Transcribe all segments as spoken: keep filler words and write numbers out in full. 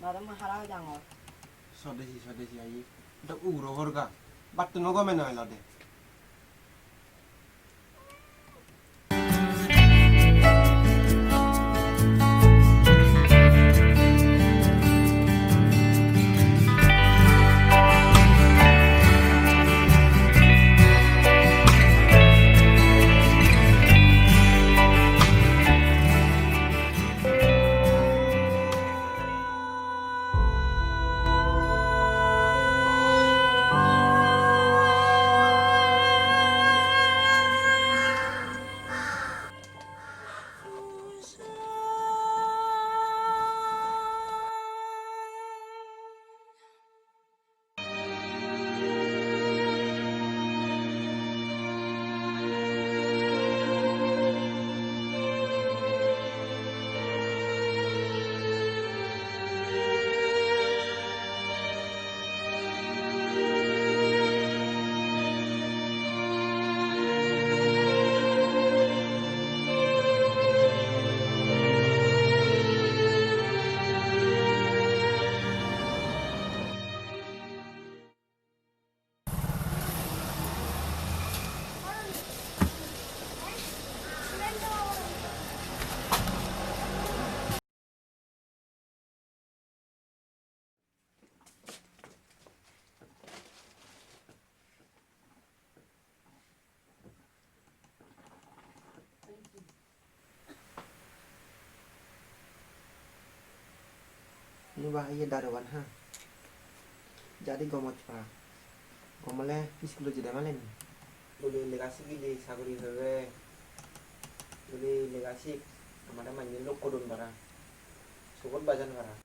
Aro mui hara hoi jangor. Sodesi, sodesi aye. Ekka uguro gorga. Battuno gome no elode. Ini bah, iye darogan ha. Jadi gomot pa. Gomole school-ot jede malen. Bole lega sigile sagori pebe. Bole lega sig. Amare manye lokko don para. Sogot bajan para.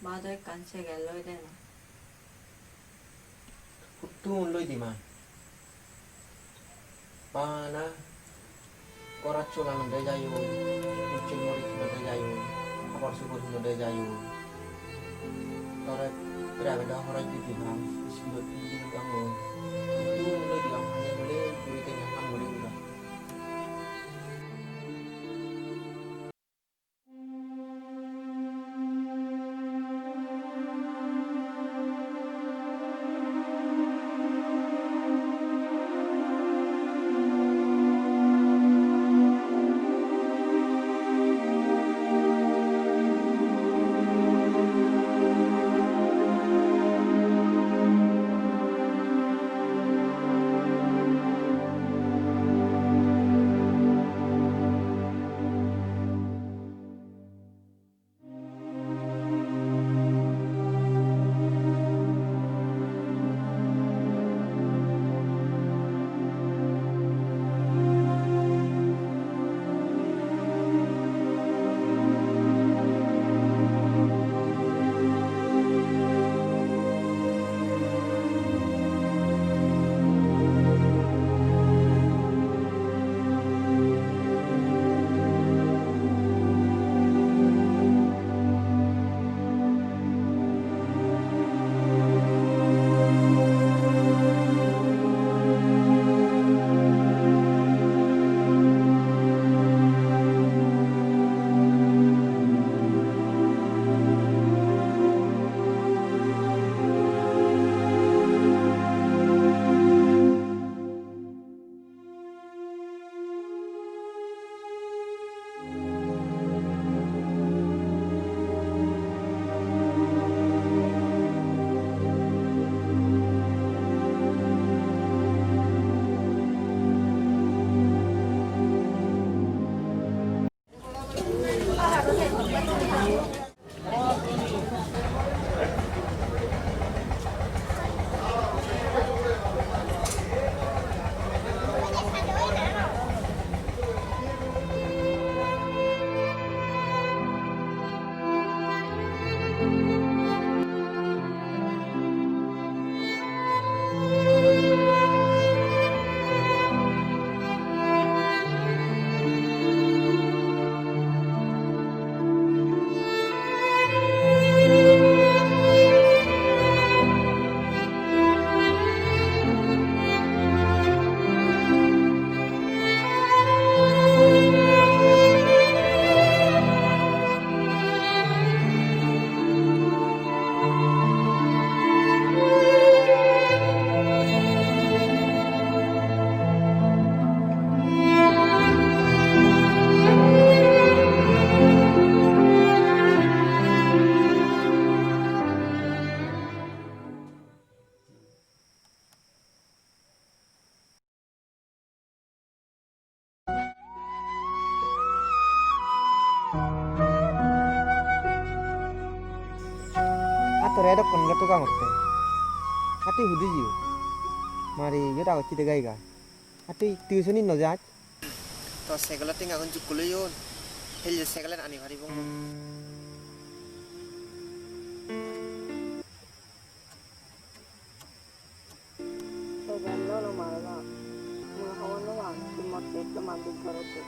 Ma do ekkan segel loi de na. Huttun loi di ma? Bana gorot solan ode jai oi, uchil moris hinode jai oi, habor subor hinode jai oi. Tore private-o horoj di dibang, iskulot di dibang oi. Huttun loi dibang, mane bole guri tenge ham guri gura. Tore edokkon gotto gangotte. Atti hudi jiyo? Mari iyot agocche de gai gai. Atti tuition-ot no jaj? To cycle-o tengagun jukko loyon. Helle cycle-an ani paribong. Cycle-lo no mare ba. Mui hobor no pang, tui motte ekka manuj gorotte.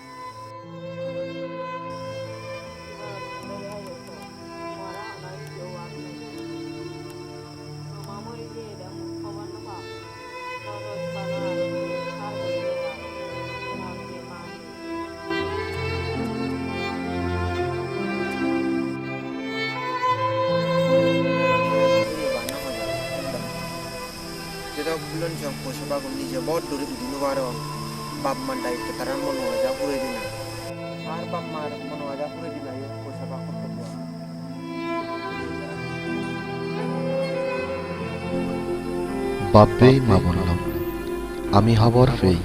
Jodok bulon jong poisa pagon nije bot duri udi no paron. Bap mar daitto tarar mono aja purei dina. Ar bap mar mono aja purei dina yo poisa pagotto bua. Babbei ma bonlok, ami hobor pei,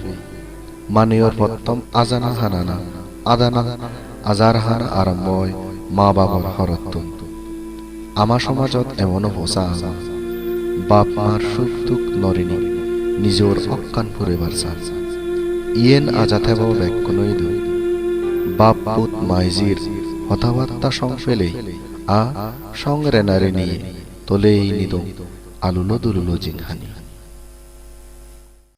maniyor pottom ajana hanana, adana ajar hana arombo oi ma babor horottun. Ama somajot emono posa agon, bap mar suk duk norini nijor okkan purebar san. Iyen aja thebo bekkunoi do. Bap put maijir hotabatta song pelei a song rena reniye tolei nidong alulo dululo jinghani.